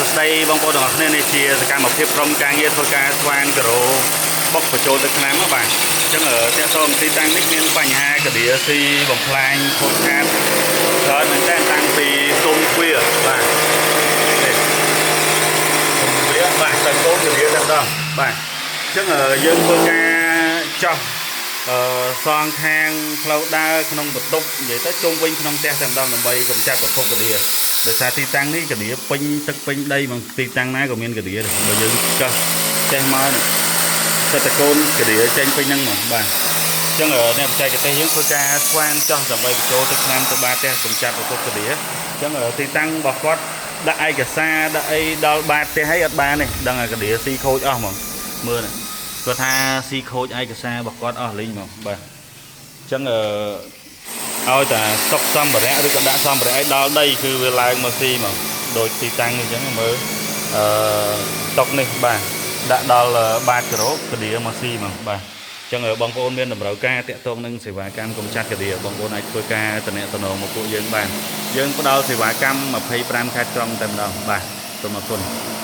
សួស្តីបងប្អូនទាំងអស់គ្នានេះជាសកម្មភាពក្រុមការងារធ្វើការស្វានការ៉ូបុកបញ្ចូលទឹកថ្នាំហ៎បាទអញ្ចឹងតាក់ទងទីតាំងនេះមានបញ្ហាកដៀស៊ីបំផ្លាញខូចខាតច្រើនមែនតើតាំងពីទុំទ្វារបាទនេះទុំទ្វារបាទទៅកូនកដៀតែម្ដងបាទអញ្ចឹងយើងធ្វើការចោះអឺសងខាងផ្លូវដើរក្នុងបន្ទប់និយាយទៅជុំវិញក្នុងផ្ទះតែម្ដងដើម្បីកម្ចាត់ប្រភពកដៀ ដោយសារទីតាំងនេះកដៀពេញទឹកពេញដីហ្មងទីតាំងណាក៏មានកដៀដែរបើយើងកោះចេះមកនេះសិតតកូនកដៀចេញពេញហ្នឹងហ្មងបាទអញ្ចឹងអ្នកបច្ចេកទេសយើងធ្វើការស្វានចោះដើម្បីបញ្ចូលទឹកថ្នាំទៅបាតផ្ទះកម្ចាត់ប្រភពកដៀអញ្ចឹងទីតាំងរបស់គាត់ដាក់ឯកសារដាក់អីដល់បាតផ្ទះហើយអត់បានទេដឹងតែកដៀស៊ីខូចអស់ហ្មងមើលនេះគាត់ថាស៊ីខូចឯកសាររបស់គាត់អស់លីងហ្មងបាទអញ្ចឹងអឺ ឲ្យតែសុកសម្ភារៈឬក៏ដាក់សម្ភារៈឲ្យដល់ដីគឺវាឡើងមកស៊ីមកដូចទីតាំងនេះអញ្ចឹងមើលអឺតុកនេះបាទដាក់ដល់បាតការ៉ូកដៀមកស៊ីមកបាទអញ្ចឹងបងប្អូនមានតម្រូវការតាក់ទងនឹងសេវាកម្មកម្ចាត់កដៀបងប្អូនអាចធ្វើការតំណតំណងមកពួកយើងបានយើងផ្ដល់សេវាកម្ម25ខេត្តក្រុងតែម្ដងបាទសូមអរគុណ។